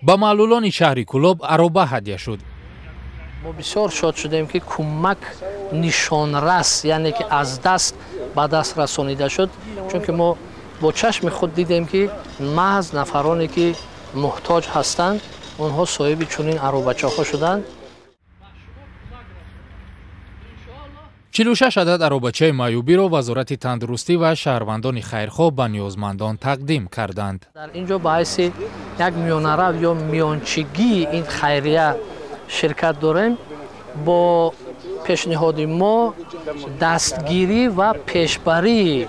Ба маълулони шаҳри Кӯлоб ароба ҳадя шуд. Мо бисёр шод шудем, ки кӯмак нишонрас, яъне ки аз даст ба даст расонида шуд, чунки мо бо чашми худ дидем, ки маҳз нафароне ки муҳтоҷ ҳастанд, онҳо соҳиби чунин аробачаҳо шуданд. 46 адад аробачаи маъюбиро Вазорати тандурустӣ ва шаҳрвандони хайрхоҳ ба ниёзмандон тақдим карданд. Дар ин ҷо ба ҳайси як миёнарав ё миёнчигии ин хайрия ширкат дорем. Бо пешниҳоди мо дастгирӣ ва пешбарии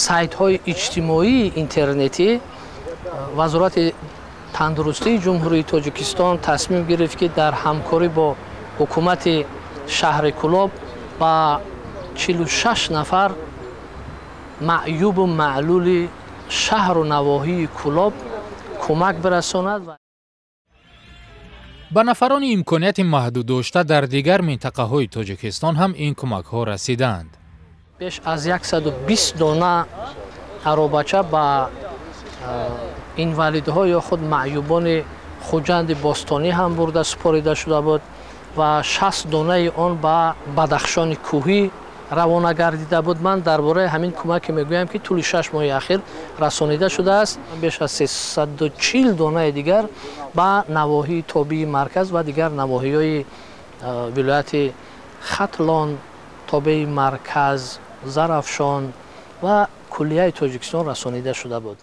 сайтҳои иҷтимоии интернетӣ Вазорати тандурустии Ҷумҳурии Тоҷикистон тасмим гирифт, ки дар ҳамкорӣ бо ҳукумати шаҳри Кӯлоб ба 46 нафар маъюбу маълули шаҳру навоҳии Кӯлоб кӯмак бирасонад. Ба нафарони имконияти маҳдуд дошта дар дигар минтақаҳои Тоҷикистон ҳам ин кӯмакҳо расидаанд. Беш аз 120 дона аробача ба инвалидҳо ё худ маъюбони Хуҷанди бостонӣ ҳам бурда супорида шуда буд ва 60 донаи он ба Бадахшони кӯҳӣ равона гардида буд. Ман дар бораи ҳамин кӯмаке мегӯям, ки тӯли 6 моҳи ахир расонида шудааст. Беш аз 340 донаи дигар ба навоҳии тобеи марказ ва дигар навоҳиҳои вилояти Хатлон, тобеи марказ, Зарафшон ва куллияи Тоҷикистон расонида шуда буд.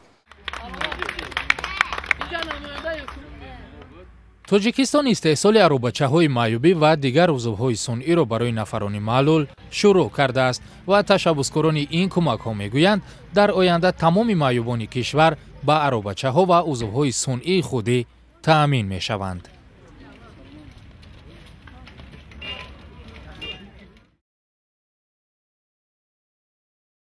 Тоҷикистон истеҳсоли аробачаҳои маъюбӣ ва дигар узвҳои сунъиро барои нафарони маълул шурӯъ кардааст ва ташаббускорони ин кӯмакҳо мегӯянд, дар оянда тамоми маъюбони кишвар ба аробачаҳо ва узвҳои сунъии худӣ таъмин мешаванд.